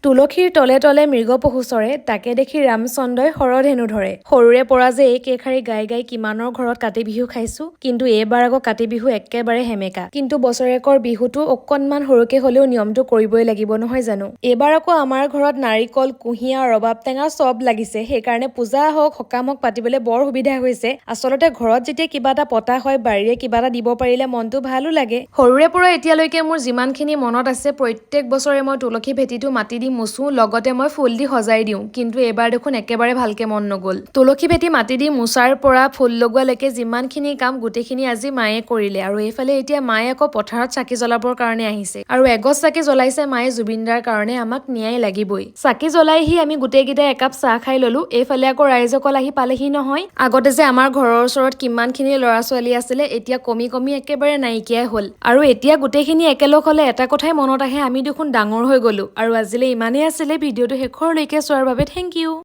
তুলসীৰ তলে তলে মৃগপহু চৰে, তাকে দেখি ৰামচন্দ্ৰই হৰধেনু ধৰে। সৰুৰে পৰা যে এই কেইশাৰী গাই গাই কিমানৰ ঘৰত কাতি বিহু খাইছো, কিন্তু এইবাৰ আকৌ কাতি বিহু একেবাৰে সেমেকা। কিন্তু বছৰেকৰ বিহুটো অকণমান সৰুকে হলেও নিয়মটো কৰিবই লাগিব, নহয় জানো? এইবাৰ আকৌ আমাৰ ঘৰত নাৰিকল, কুঁহিয়াৰ, ৰবাব টেঙা চব লাগিছে। সেইকাৰণে পূজা হওক, সকাম হওক, পাতিবলৈ বৰ সুবিধা হৈছে। আচলতে ঘৰত যেতিয়া কিবা এটা পতা হয়, বাৰীৰে কিবা এটা দিব পাৰিলে মনটো ভালো লাগে। সৰুৰে পৰা এতিয়ালৈকে মোৰ যিমানখিনি মনত আছে, প্ৰত্যেক বছৰে মই তুলসী ভেটিটো মাটি দি মোচোঁ, লগতে মই ফুল দি সজাই দিওঁ। কিন্তু এইবাৰ দেখোন একেবাৰে ভালকে মন নগ'ল। তুলসী ভেটি মাটি দি মোচাৰ পৰা ফুল লগোৱালৈকে যিমানখিনি কাম, গোটেইখিনি আজি মায়ে কৰিলে। আৰু এইফালে এতিয়া মায়ে আকৌ পথাৰত চাকি জ্বলাবৰ কাৰণে আহিছে আৰু এগছ চাকি জ্বলাইছে মায়ে জুবিনদাৰ কাৰণে, আমাক ন্যায় লাগিবই। চাকি জ্বলাইহি আমি গোটেইকেইটাই একাপ চাহ খাই ললো। এইফালে আকৌ ৰাইজসকল আহি পালেহি নহয়। আগতে যে আমাৰ ঘৰৰ ওচৰত কিমানখিনি ল'ৰা ছোৱালী আছিলে, এতিয়া কমি কমি একেবাৰে নাইকিয়াই হ'ল। আৰু এতিয়া গোটেইখিনি একেলগ হ'লে এটা কথাই মনত আহে, আমি দেখোন ডাঙৰ হৈ গ'লো। আৰু আজিলৈ ইমানেই আছিলে। ভিডিঅ'টো শেষৰলৈকে চোৱাৰ বাবে thank U.